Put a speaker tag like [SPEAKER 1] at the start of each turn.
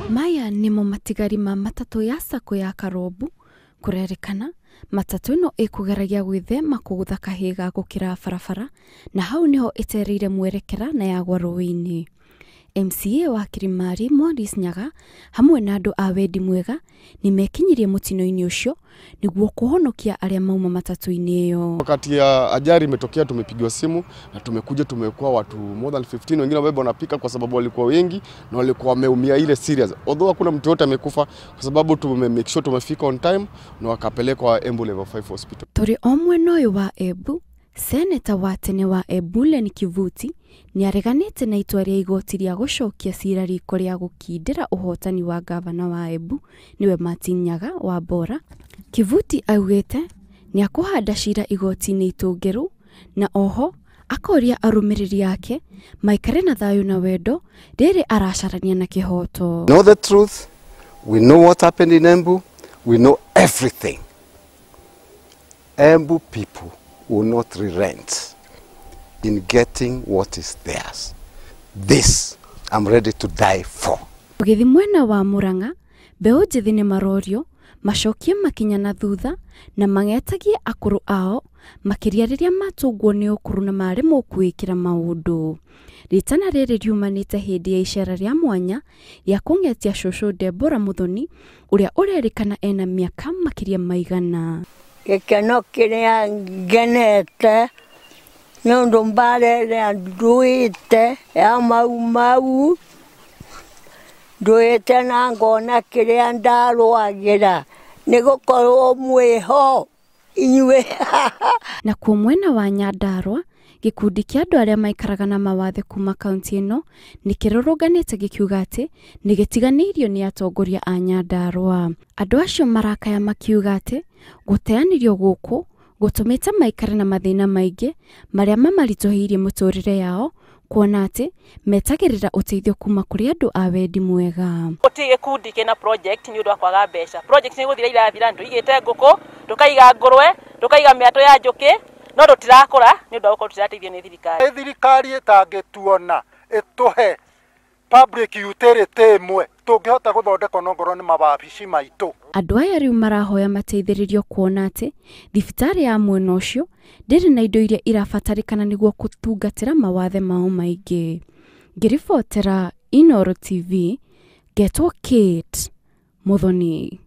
[SPEAKER 1] Maya nĩmo matigari ma matatũ ya sacco ya Karombu. Kũrerĩkana matatũ ĩno ĩkũgeragia gwĩthema kũgũtha kahĩĩ ga gũkĩra barabara, na hau nĩho ĩtereire mwerekera na yagwa rũĩ-inĩ. MCA wa Kirimari Morris Nyaga hamwe na andũ a wendi mwega nĩ mekinyirie mũtino-inĩ ũcio nĩguo kũhonokia arĩa mauma matatũ-inĩ ĩyo.
[SPEAKER 2] Wakati ya ajali imetokea, tumepigiwa simu na tumekuja, tumekuwa watu more than 15, wengine wabeba wanapika kwa sababu walikuwa wengi na walikuwa wameumia ile serious. Although hakuna mtu yote amekufa kwa sababu tume make sure tumefika on time na wakapelekwa Embu Level 5 Hospital.
[SPEAKER 1] Tũrĩ o mwena ũyũ wa Embu, Seneta wa tene wa Embu Lenny Kivuti nĩareganĩte na itua rĩa igoti rĩa gũcokia cira riko rĩa gũkindĩra ũhotani wa gavana wa Embu nĩwe Martin Nyaga wa Bora. Kivuti augĩte nĩakũhanda cira igoti-inĩ itũngĩru, na oho akoria arũmĩrĩri ake maikare na thayũ na wendo rĩrĩ aracarania na kĩhoto.
[SPEAKER 3] Know the truth, we know what happened in Embu, we know everything. Embu people will not relent in getting what is theirs. This I'm ready to die for.
[SPEAKER 1] Ũgĩthiĩ mwena wa Murang'a, mbeũ njĩthĩ nĩ marorio macokie makinya na thutha na mang'etagie akũrũ ao, makĩria rĩrĩa matũngwo nĩ ũkũrũ na maremwo kwĩĩkĩra maũndũ. Rĩtana rĩrĩ riumanĩte hĩndĩ ya icera rĩa mwanya rĩa kũng'etia cũcũ Deborah Muthoni ũrĩa ũrerĩkana ena mĩaka makĩria maigana.
[SPEAKER 4] Gĩkeno kĩrĩa ngenete nĩ ũndũ mbara ĩrĩa nduĩte ya Mau Mau, nduĩte na ngona kĩrĩa ndarũagĩra nĩ gũkorwo mwĩho inyuĩ.
[SPEAKER 1] Nakuo mwena wa Nyandarua, gĩkundi kĩa andũ arĩa maikaraga na mawathe kuma kaunti ĩno nĩ kĩrũrũnganĩte gĩkiuga atĩ nĩ gĩtiganĩirio nĩ atongoria a Nyandarua. Andũ acio marakaya makiuga atĩ gũteanĩrio gũkũ gũtũmĩte maikare na mathĩna maingĩ marĩa mamaritũhĩirie mũtũrĩre yao, kuona atĩ metagĩrĩra ũteithio kuma kũrĩ andũ a wendi mwega.
[SPEAKER 5] Gũtirĩ gĩkundi kĩna project nĩ ũndũ wa kwaga mbeca. Project nĩ gũthira irathira, tũigĩte ngũkũ, tũkaiga ngũrwe, tũkaiga mĩatũ ya njũkĩ, no tũtirakũra nĩ ũndũ wa gũkorwo tũtirateithio nĩ thirikari.
[SPEAKER 6] Thirikari ĩtangĩtuona ĩtũhe public utility ĩmwe tũngĩhota gũthondeka onongorwo nĩ mawabici maitũ.
[SPEAKER 1] Andũ aya rĩu marahoya mateithĩrĩrio kuona atĩ thibitarĩ ya mwena ũcio ndĩrĩ na indo iria irabatarĩkana nĩguo gũtungatĩra mawathe mao maingĩ. Ngĩribotera Inooro TV, ngetwo Kate Muthoni.